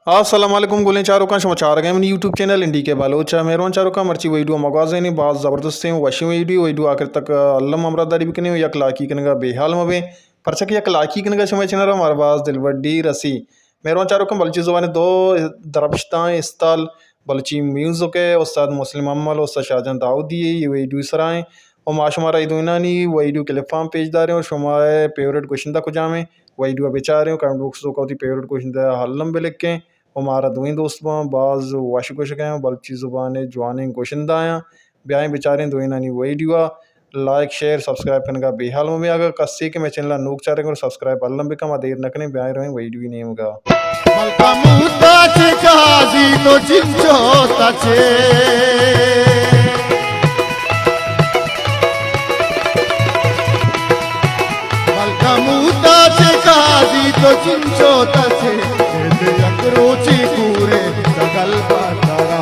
السلام علیکم گلیں چاروکاں، شما چارگ ءَ منی یوٹیوب چینل این ڈی کے بلوچ ءَ۔ مہروان چاروکاں، مرچی ویڈیو مگوازینیں، باز زبردستیں وشیں ویڈیو، ویڈیو آخر تک الم ہمراہ داری بکنیں و یک لائکی کنگا بے حال مبیں، پرچا کہ یک لائکی کنگا شمئے چینل ءَ مارا باز دلبڈی رسی۔ مہروان چاروکاں، بلوچی زبان ءِ دو درپشتاں استال، بلوچی میوزک ءِ استاد مسلم امل، استاد شاہجان داؤدی، اے ویڈیو سرا ایں و ما شمارا اے دوئینانی ویڈیو کلپاں پیش داریں و شمئے فیوریٹ گشندہ کجامیں، ویڈیو ءَ بچاریں و کمنٹ باکس ءَ وتی فیوریٹ گشندہ الم بلکیں و مارا دوئیں دوست باں، باز وش گوشگ ءَ آں، بلوچی زبان ءِ جوانیں گشندہ آں۔ بیائیں بچاریں دوئینانی ویڈیو ءَ، لائک، شیئر، سبسکرائب کنگا بے حال مبیں۔ اگاں کسے کہ مئے چینل ءَ نوک چارگ ءَ، سبسکرائب الم بکن، ما دیر نہ کنیں، بیائیں رویں ویڈیو ءِ نیمگا۔ ملکموت ءَ چہ قاضی تو چنچو تچے۔ ملکموت ءَ چہ قاضی تو چنچو تچے۔ یک روچے کورے جگل پترا،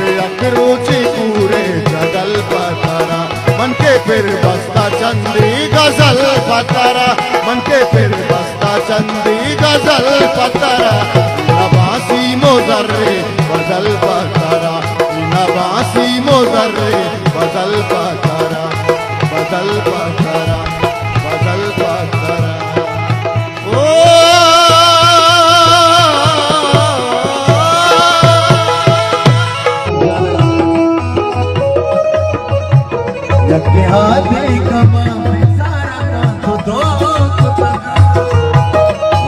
یک روچے کورے جگل پترا، من کے پر بستا چندی غزل پترا، من کے پر بستا چندی غزل پترا، نباسی مزرے غزل پترا، نباسی مزرے غزل پترا، غزل پترا، غزل پترا۔ یکے ہاتھے کماں بزار کاں تو دو کتگ،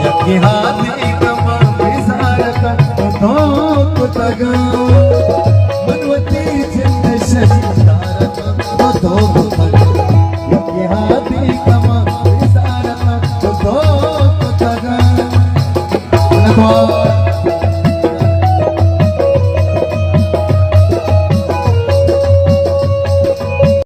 یکے ہاتھے کماں بزار کاں تو دو کتگ۔